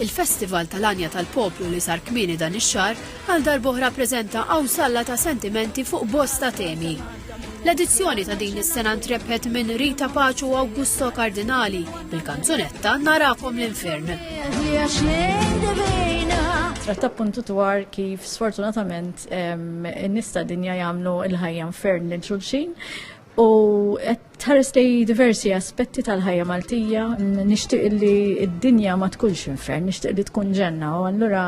Il-Festival tal-Għanja tal-Poplu li sar kmieni dan ix-xahar għal darb'oħra ppreżenta qawsalla ta' sentimenti fuq bosta temi. L-edizzjoni ta' din is-sena ntrebħet minn Rita Pace u Augusto Cardinali bil-kanzunetta Narakom l-Infern. Tratta appuntu dwar kif sfortunatament in-nies ta' dinja jagħmlu l-ħajja infern lil xulxin u qed tħares lej diversi aspetti tal-ħajja Maltija. Nixtieq li d-dinja ma tkunx infern, nixtieq li tkun ġenna u allura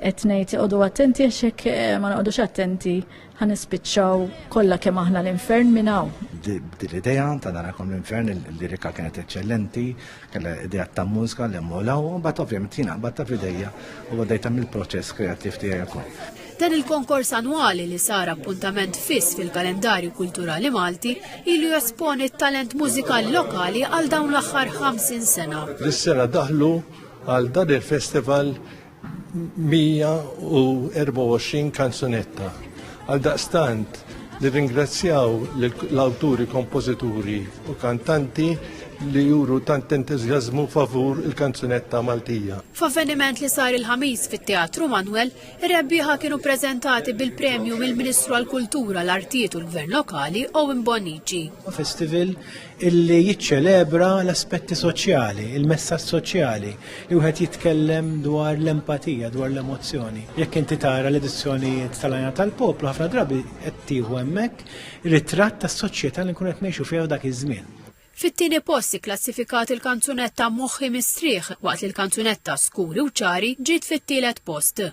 qed ngħid oqogħdu attenti għax hekk eh, ma noqogħdux attenti ħa nispiċċaw kollha kemm aħna l-infern minn hawn. Din l-idea ta' narakom l-infern, il-lirika kienet eċċellenti, kellha idea ta' mużika li molaw, u mbagħad ovvjament jiena qbadtha f'idejja u bdejt tagħmel il-proċess kreattiv tiegħi ukoll. Dan il-konkors annwali li sar appuntament fiss fil-kalendarju kulturali Malti ilu jesponi t-talent mużikali lokali għal dawn l-aħħar 50 sena. Dis-sena daħlu għal dan il-festival 124 kanzunetta. Għaldaqstant nirringrazzjaw l-awturi, kompożituri u kantanti li juru tant entużjażmu favur il-kanzunetta Maltija. F'avveniment li sar il-Ħamis fit-Teatru Manoel, ir-rebbieħa kienu ppreżentati bil-premju mill-Ministru għall-Kultura, l-Artijiet u l-Gvern Lokali Owen Bonnici. Festival illi jiċċelebra l-aspetti soċjali, il-messaġġ soċjali, li wieħed jitkellem dwar l-empatija, dwar l-emozzjoni. Jekk inti tara l-edizzjonijiet tal-Għajna tal-Poplu, ħafna drabi qed tieħu hemmhekk ritratt tas-soċjetà li nkunu qed ngħixu fiha f'dak iż-żmien. Fit-tieni post ikklassifikat il-kanzunetta Moħħi Mistrieħ waqt li l-kanzunetta Skuri u Ċari ġiet fit-tielet post.